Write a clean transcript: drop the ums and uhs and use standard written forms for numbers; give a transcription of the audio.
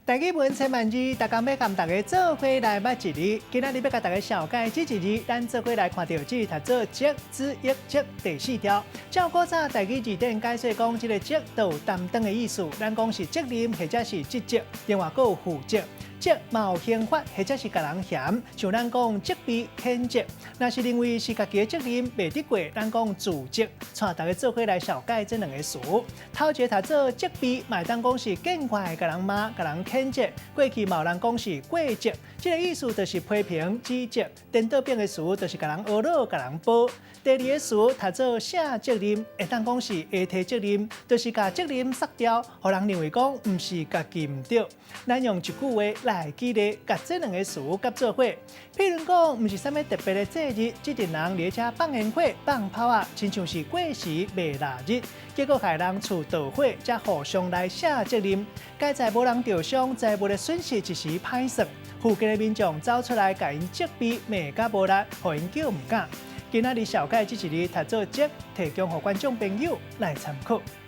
台語文千萬字，逐工欲共大家做伙來捌一字。今仔日欲共大家紹介這一字，咱做伙來看著這讀做責子一責第四條。照古早台語字典解說講，這个責就有擔當的意思，咱講是責任或者是職責，另外閣有負責。責嘛有刑罰或者是共人嫌，像咱講責備、譴責。若是認為是家己的責任袂得過，咱講自責。帶大家做伙來紹介這兩个詞。頭一个讀做責備，嘛會當講是見怪共人罵、共人譴責。過去嘛有人講是過責，這个意思就是批評、指責。顛倒變的詞就是共人呵咾、共人褒。第二个詞讀做卸責任，會當講是下提責任，就是共責任捒掉，予人認為講毋是家己毋對。咱用一句話來舉例，共這兩个詞佮做伙。譬如講，毋是啥物特別的節日，這陣人佇遮放煙火、放炮仔，親像是過時賣臘日，結果害人厝著火，才互相來卸責任。佳哉無人著傷，財物的損失一時歹算。附近的民眾走出來，共𪜶責備罵甲無力，予𪜶叫毋敢。今仔日紹介這一字讀做責，提供予觀眾朋友來參考。